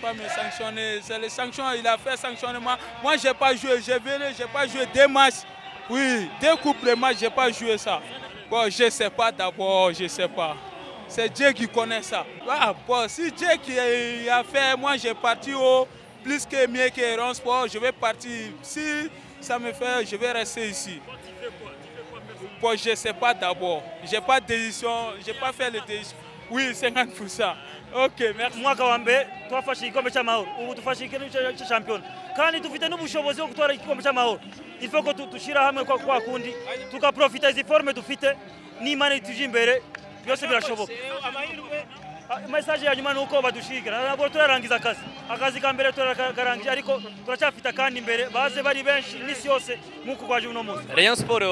pas me sanctionner. C'est les sanctions, il a fait sanctionnement. Moi, j'ai pas joué, j'ai venu, j'ai pas joué 2 matchs. Oui, 2 coupes de matchs, j'ai pas joué ça. Bon, je sais pas d'abord, je sais pas. C'est Dieu qui connaît ça. Ah, bon, si Dieu qui a fait, moi j'ai parti au plus que mieux que Rayon Sport, je vais partir. Si ça me fait, je vais rester ici. Bon, je ne sais pas d'abord. Je n'ai pas de décision, je n'ai pas fait de décision. Oui, 50%. Ok, merci. Mwaka wa mbere twafashe igikombe cy'amahoro, ubu dufashe igikombe cya shampiyona, kandi dufite n'ubushobozi bwo gutwara igikombe cy'amahoro. Il faut ko dushyira hamwe kwa kundi tukaprofita izi forme dufite, n'Imana ituje imbere, byose birashoboka. Message ya nyuma ni uko badushigira, ntabwo turarangiza akazi, akazi ka mbere turakarangije, ariko turacyafite akandi imbere, baze bari benshi n'isi yose nk'uko kwaje uno munsi. Rayon Sport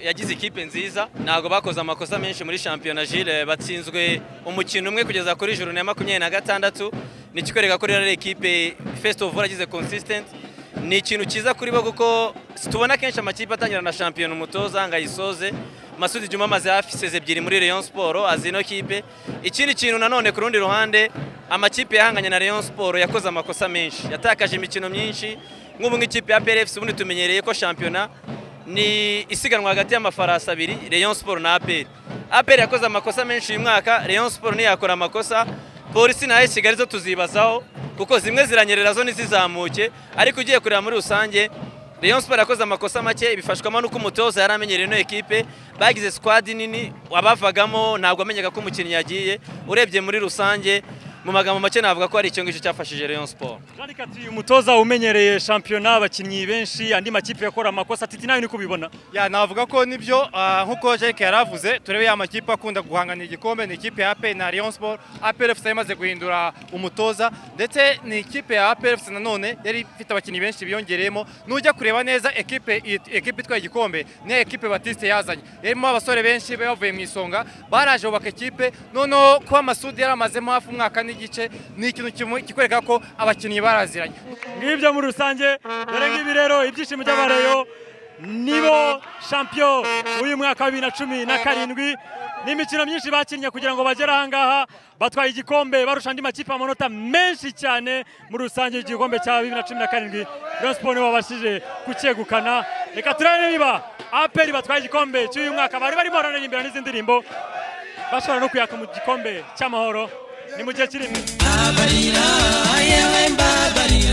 yagize ikipe nziza, ntabwo bakoze amakosa menshi muri shampiyona. Gilles batsinzwe umukino umwe kugeza kuri journée ya 26, ni kikwereka ko rero ekipe first of all yagize consistent. Ni ikintu cyiza kuri bo kuko tubona kenshi amakipe atangira na shampiyona umutoza ngo ayisoze. Masudi Juma amaze hafi seze ebyiri muri Rayon Sport, azi ino kipe. Ikindi kintu nanone ku rundi ruhande, amakipe yahanganye na Rayon Sport yakoze amakosa menshi, yatakaje imikino myinshi. Nk'ubu nk'ikipe ya APR FC ubundi tumenyereye ko shampiyona ni isiganwa hagati y'amafarasi abiri, Rayon Sport na APR. APR yakoze amakosa menshi uyu mwaka, Rayon Sport ntiyakora amakosa. Polisi na AS Kigali zo tuzibazaho kuko zimwe ziranyerera zo ntizizamuke, ariko ugiye kureba muri rusange Rayon Sport yakoze amakosa make, bifashwamo nuko umutoza yari amenyereye ino ekipe, bagize squad nini, abavagamo ntabwo amenyaga ko umukinnyi yagiye. Urebye muri rusange mu magambo make navuga ko ari icyo ngicyo cyafashije Rayon Sport. Kandi kati umutoza umenyereye shampiyona, abakinnyi benshi, andi makipe yakora amakosa, Titi nayo niko ubibona? Ya, navuga ko nibyo nkuko Jacques yaravuze, turebe ya makipe akunda guhangana igikombe ni ikipe ya APR na Rayon Sport. APR FC yamaze guhindura umutoza, ndetse ni ikipe ya APR FC nanone yari ifite abakinnyi benshi biyongereyemo. Nujya kureba neza ekipe itwaye igikombe ni ekipe Batiste yazanye, yarimo abasore benshi bavuye mu isonga, baraje bubaka ekipe. Noneho kuba Masudi yaramazemo hafi umwaka n'igice ni ikintu kikwereka ko abakinnyi baraziranye. Ngibyo muri rusange, dore ngibi rero ibyishimo by'abareyo, nibo champion uyu mwaka wa 2017. Ni imikino myinshi bakinnye kugira ngo bagere aha ngaha, batwaye igikombe barusha andi makipe amanota menshi cyane. Muri rusange igikombe cya 2017 Rayon Sport nibo babashije kucyegukana. Reka turebe niba APR batwaye igikombe cy'uyu mwaka bari barimo bararirimbira n'izindi ndirimbo, bashobora no kuyaka mu gikombe cy'amahoro. Ni mu gihe kiri imbere. Mbabarira, yewe mbabarira.